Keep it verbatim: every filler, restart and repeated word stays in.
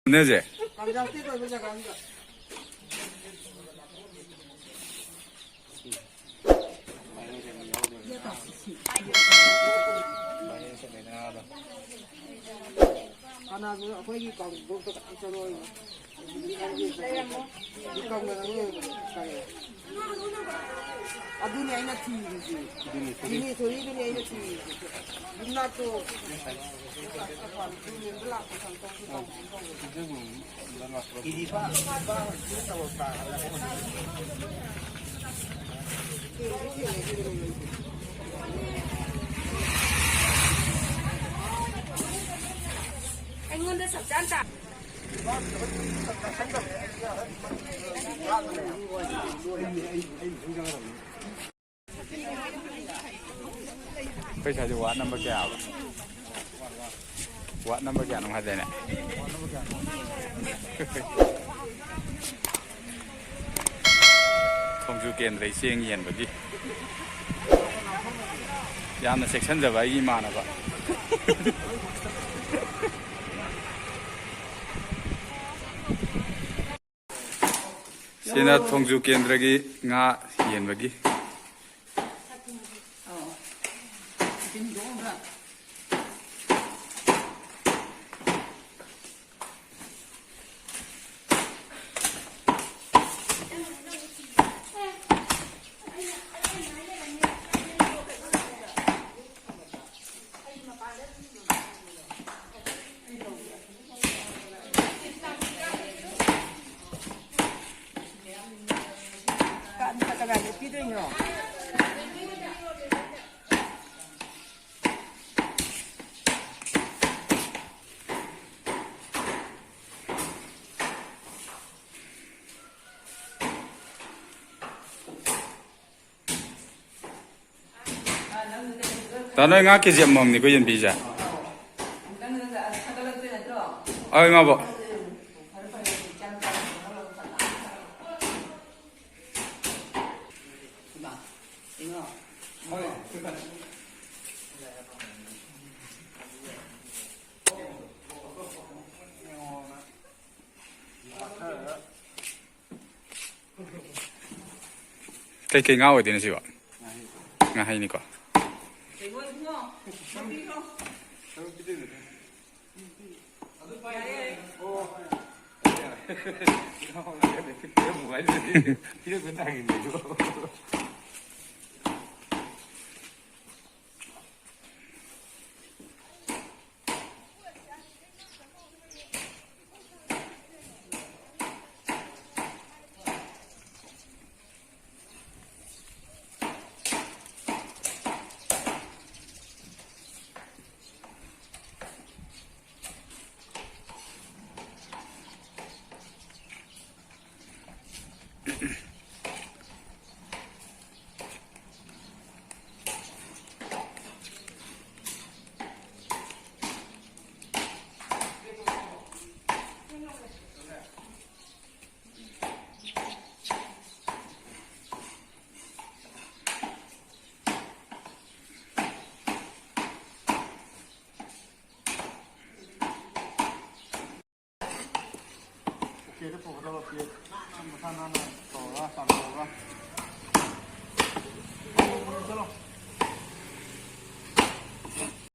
ꯅꯦꯁꯦ꯫ ꯀꯅꯥꯒꯤꯅꯣ? ꯑꯩꯈꯣꯏꯒꯤ ꯀꯥꯡꯕꯣꯛꯇ ꯀꯅꯥꯝ ꯆꯪꯉꯛꯑꯣꯏꯕ꯫ ꯂꯩꯔꯝꯃꯣ꯫ ꯀꯪꯗꯅ ꯑꯗꯨꯝ ꯂꯩꯕꯗꯣ ꯀꯪꯉꯦ꯫ ꯑꯗꯨꯅꯦ ꯑꯩꯅ ꯊꯤꯔꯤꯁꯦ꯫ ꯖꯤꯅꯦꯁꯣꯔꯤꯗꯨꯅꯦ ꯑꯩꯅ ꯊꯤꯔꯤꯁꯦ꯫ ꯌꯨꯝꯅꯥꯛꯇꯣ꯫ ꯑꯩꯉꯣꯟꯗ ꯁꯛꯆꯥꯟ ꯇꯥ꯫ ꯑꯩꯈꯣꯏ ꯁ꯭ꯋꯥꯏꯁꯦ ꯋꯥꯔꯗ ꯅꯝꯕꯔ ꯀꯌꯥꯕ? ꯋꯥꯔꯗ ꯅꯝꯕꯔ ꯀꯌꯥꯅꯣ ꯍꯥꯏꯗꯥꯏꯅꯦ? ꯊꯣꯡꯖꯨ ꯀꯦꯟꯗ꯭ꯔꯒꯤ ꯆꯦꯡ ꯌꯦꯟꯕꯒꯤ ꯌꯥꯝꯅ ꯆꯦꯛꯁꯤꯟꯖꯕ ꯑꯩꯒꯤ ꯏꯃꯥꯟꯅꯕ꯫ ꯁꯤꯅ ꯊꯣꯡꯖꯨ ꯀꯦꯟꯗ꯭ꯔꯒꯤ ꯉꯥ ꯌꯦꯟꯕꯒꯤ꯫ ꯀꯅꯥꯗ ꯄꯤꯗꯣꯏꯅꯣ? ꯇꯥ, ꯅꯣꯏ ꯉꯥ ꯀꯦ ꯖꯤ ꯑꯃꯃꯝꯅꯤꯀꯣ ꯌꯦꯟꯕꯤꯁꯦ? ꯑꯧ, ꯏꯃꯥꯕꯣꯛ꯫ ꯀꯩꯀꯩ ꯉꯥ ꯑꯣꯏꯗꯣꯏꯅꯣ ꯁꯤꯕꯣ? ꯉꯥꯍꯩꯅꯤꯀꯣ꯫ ꯑꯣꯀꯦꯗ ꯄꯨꯒꯗꯕ ꯄ꯭ꯂꯦꯠ ꯅꯥꯟꯅ, ꯃꯁꯥ ꯅꯥꯟꯅ ꯇꯧꯔꯒ ꯆꯥꯝꯊꯣꯛꯑꯒ꯫ ꯆꯠꯂꯣ꯫